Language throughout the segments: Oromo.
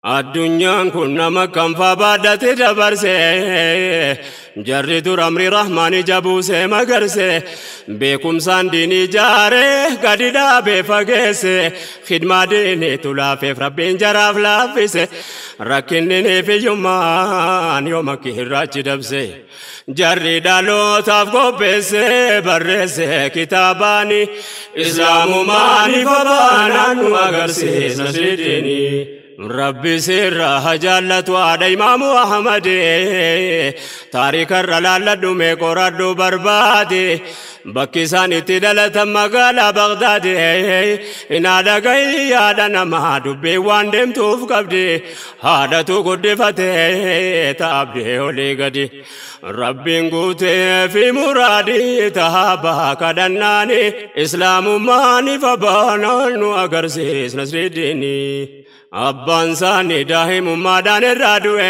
Addunyaan kun nama kanfaa baadhate dabarse jarri dur amri rahmaani jabuuse magarse beekumsaan diinii jaare gadi dhaabee fageesse khidmaa diiniitu laafeef rabbiin jaraaf laaffise rakkinni fiyyummaan yooma irraachi dabse jarri dhalootaaf qopheesse barreesse kitaabaani islaamumaan ifa baanaan nu agarsiisa sidini. Rabbi sirra hajaallatu haadha Imaamu Ahmad taarikarra laalladhu mee qoradhu barbaade bakki isaan itti dhalatan magaalaa Bagdaad inaadha gahi yaada namaa dubbii waan deemtuuf qabdi haadhatu guddifate taabdee olii gadi Rabbiin guutee fi muraadii tahaabaa kadhannaani islaamummaan ifa baanaan nu agarsiis nasridiini. Abbaan isaanii daa'imummaadhaan irraa du'e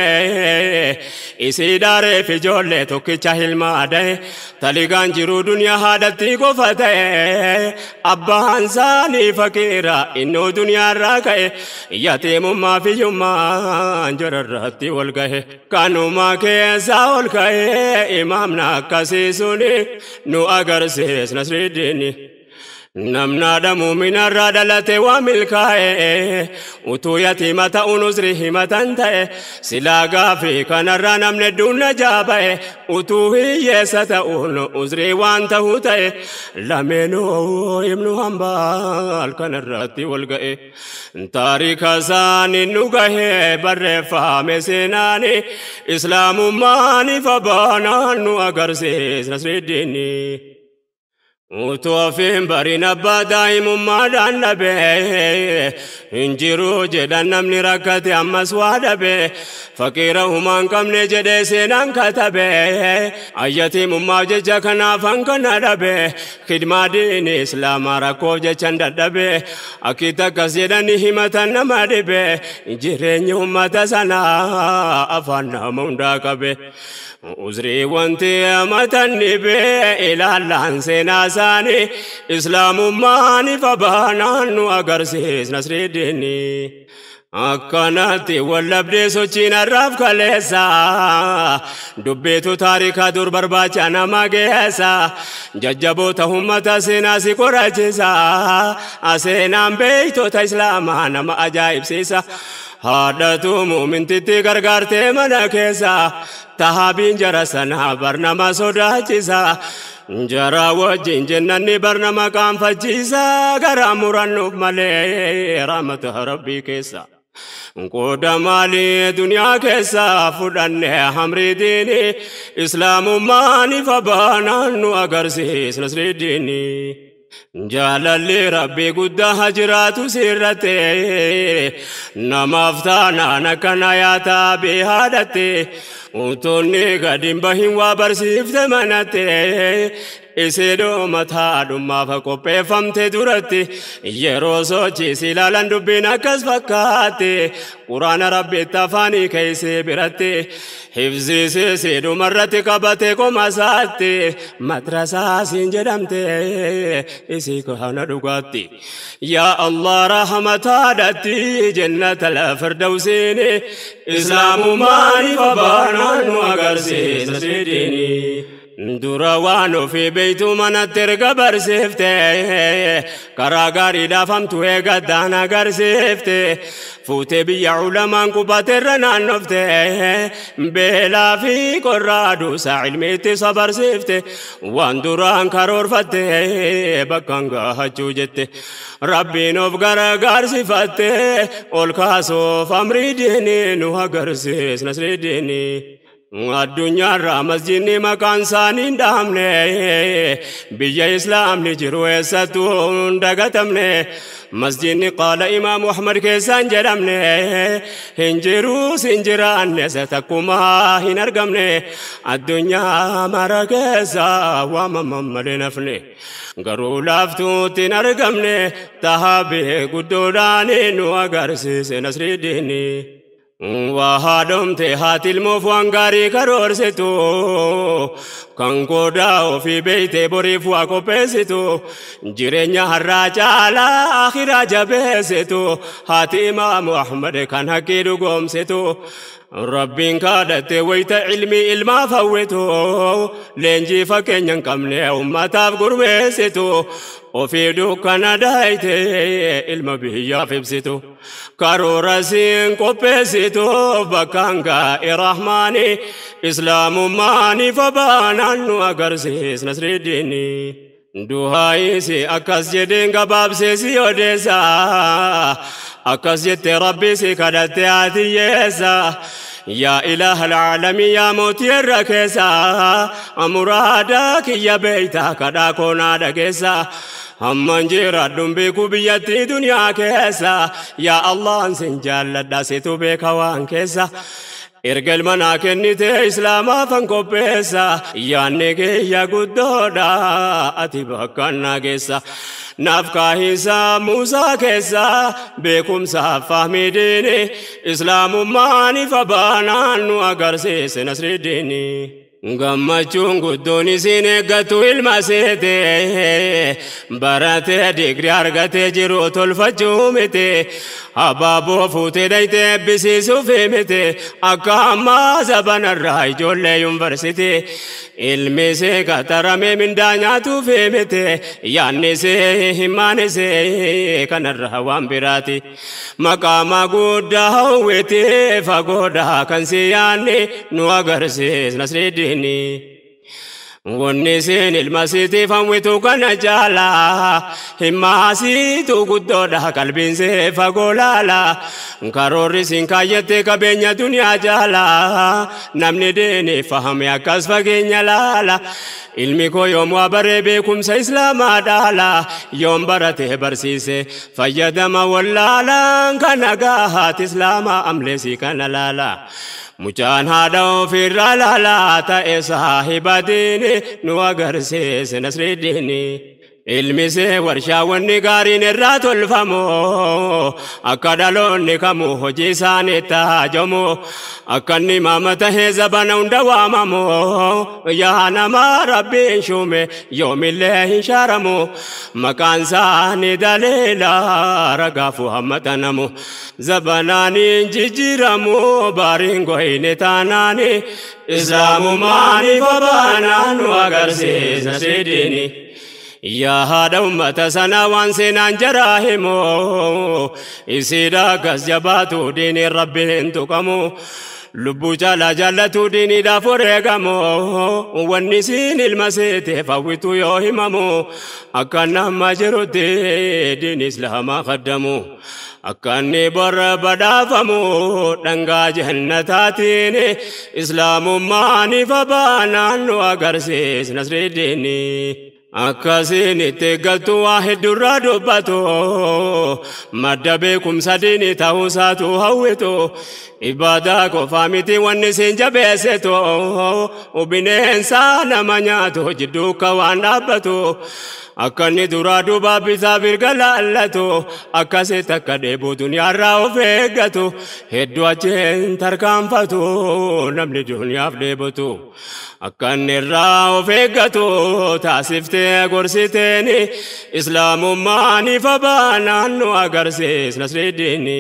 isii daareef ijoollee tokkicha hilmaa da'e taligaan jiru duniyaa haadhatti qofa ta'e abbaan isaanii faqiira innuu duniyaarraa ka'e yatiimummaa fi hiyyummaan jararratti wal gahe kanuma keessaa ol ka'e imaamna akkasii suni nu agarsiis nasridiini. Namna muuminarraa dhalate waa milkaa'e utuu yatiima ta'uun uzrii himatan ta'e silaa gaafii kanarraa namni hedduun najaa ba'e utuu hiyyeessa ta'uun uzrii waan ta'uu ta'e lameenuu ibnu Hambaal kanarratti wal ga'e taarika isaanii nu gahee barreeffame seenaani islaamummaan ifa baanaan nu agarsiis nasridiini. Utuu ofiin bariin abbaa daa'imummaadhaan dhabe hin jiru jedhan namni rakkate ammas waa dhabe faqiira humaan qabne jedhee seenaan katabe ayyatiimummaaf jecha kanaaf hankana dhabe khidmaa diini islaamaa rakkoof jechan dadhabe akkitti akkas jedhani himatan nama dhibe jireenyi ummata sanaa afaan nama hundaa qabe. Uzrii wanti amatan dhibe ilaallaan seenaa isaanii islaamummaan ifa baanaan nu agarsiis nasridiini. Akkanatti wallabdee sochiin har'aaf kaleessa dubbiitu taarikaa dur barbaacha nama geessa jajjaboota ummata seenaa si qoraachisa seenaan beektota islaamaa nama ajaa'ibsiisa. Haadhatu muumintitti gargaartee mana keessa tahaabiin jara sanaa barnama sodaachisa jara wajjin jennanni barnama qaanfachiisa gara murannuuf malee rahmata rabbii keessa. Qooda maalii duniyaa keessa fudhanne hamri diini islaamummaan ifa baanaan nu agarsiis nasridiini. Jaalalli rabbii guddaa haa jiraatu sirratti namaaf taanaan akkana yaataa haadhatte utuunni gadi hin bahin waa barsiifte manatte isii mataa dhummaaf qopheeffamte duratti yeroo sochii si ilaalan dubbiin akkas fakkaate quraana rabbiitti afaanii keessee biratti hifziisee dhumarratti qabate qoma isaatti madrasaa siin jedhamte isii kana dhugaatti. Yaa Allah rahmataadhatti jannata firdawsiini islaamumaan ifa baanaan nu agarsiisa sidiini. Dura waan ofii beektu manatti erga barsiifte karaa gaariidhaaf hamtu eeggaddaan agarsiifte fuutee biyya ulamaan qubateerra naannofte beelaa fi qorraa duusaa ilmiitti sabarsiifte waan duraan karoorfatte bakkaan gaahachuu jette rabbiin of gargaarsifatte ol kaasuuf amrii diinii nu agarsiis nasridiinii. Addunyaarraa masjidni maqaan isaanii hin dhahamne biyya islaamni jiru eessattuu hin dagatamne masjidni qaala Imaamu Ahmad keessa hin jedhamne hin jiruus hin jiraanne takkumaa hin argamne addunyaa mara keessa waamaman malee nafne garuu laaftuutti hin argamne tahaabee guddoodhaan nu agarsiise nasridiini. Waa haadhomte haati ilmoof waan gaarii karoorsitu kan qodaa ofii beeyte boriif waa qopheessitu jireenya har'aa caalaa akhiraa jabeessitu haati Imaamu Ahmad kan haqqii dhugoomsitu Rabbiin kadhatte wayita ilmi ilmaaf hawwitu leenjii fakkeenya hin qabne ummataaf gurmeessitu ofii dukkana daayite ilma biyyaaf ibsitu karoora siin qopheessitu bakkaan gaa'e rahmaani islaamummaani fabaanaan nu agarsiis Nasridiini. Duhaayisi akkas jedheen gabaabsee si odeessa akkas jette Rabbi si kadhatte ati hiyyeessa. Yaa ilaaha alaalamii yaa mootii irra keessa muraada kiyya beeyta kadhaa koonaa dhageessa. Hamman jiraadhuun beeku biyyattii duniyaa keessa yaa Allahan sin jaalladha situ beeka waan keessa. Erga ilma naa kennite islaamaafan qopheessa yaanni kiyya guddoodha ati bakka naa geessa. Naaf kaahinsa Muusaa keessa beekumsaaf fahmii diini islaamummaan ifa baanaan nu agarsiise Nasridiini. Gammachuun guddoon isin eeggatu ilma seete baratee digrii argatee jiru tolfachuu miti abaaboo fuutee dayitee eebbisiisuuf miti akka ammaa zabanarraa ijoollee yuunivarsiitii ilmi see qaxaramee mindaa nyaatuuf miti yaanni see himaan see kanarraa waan biraati maqaama guddaa hawwiti fagoodhaa kan si yaanni nu agarsiis Nasridiini. Wanni siin ilma siitiif hawwitu kana caalaa himmaasiitu guddoodha qalbiin see fagoo laala karoorri siin kaayyette qabeenya duniyaa caalaa namni diini fahame akkas fageenya laala ilmi koo yoom waa baree beekumsa islaamaa dhaala yoom barate barsiise fayyadama wallaalaan kana gahaati islaamaa amleesii kana laala. Mucaan haadha ofirraa laalaa ta'e saahiba diini nu agarsiise Nasridiini. Ilmi see warshaa wanni gaariin irraa tolfamu akka dhaloonni kamuu hojii isaaniitti haajamu akka inni imaama tahee zabana hunda waamamu yaa nama Rabbiin shuume yoomillee hin shaaramu maqaan isaanii daliila ragaafu hammatanamu zabanaan hin jijjiiramu baariin goyne taanaani islaamummaan ifa baanaan nu agarsiisa Nasridiini. Yaa haadha ummata sanaa waan seenaan jaraa himu isiidha akkas jabaatu diiniin Rabbiin tuqamu lubbuu caalaa jaallatu diiniidhaaf wareegamu wanni siin ilma seeteef hawwitu yoo himamu akka nama jirutti diin islaamaa kaddamu. Akka inni bor badhaafamu dhangaa jannataatiin islaamummaan ifa baanaan nu agarsiis Nasridiini. Akkasiin itti eeggattu waa hedduurraa dubbatu madda beekumsa diinii ta'uusaatu hawwitu ibaadaa qofaa miti wanni siin jabeessitu bineensa nama nyaatu jidduu akka waan dhaabbatu akka inni duraa duubaa bitaa birga laallatu akkasitti akka dheebuu duniyaarraa of eeggatu hedduu achiin tarkaanfatu namni duniyaaf dheebotu. Akka inni irraa of eeggatu taasiftee gorsiteeni islaamummaan ifa baanaan nu agarsiis Nasridiini.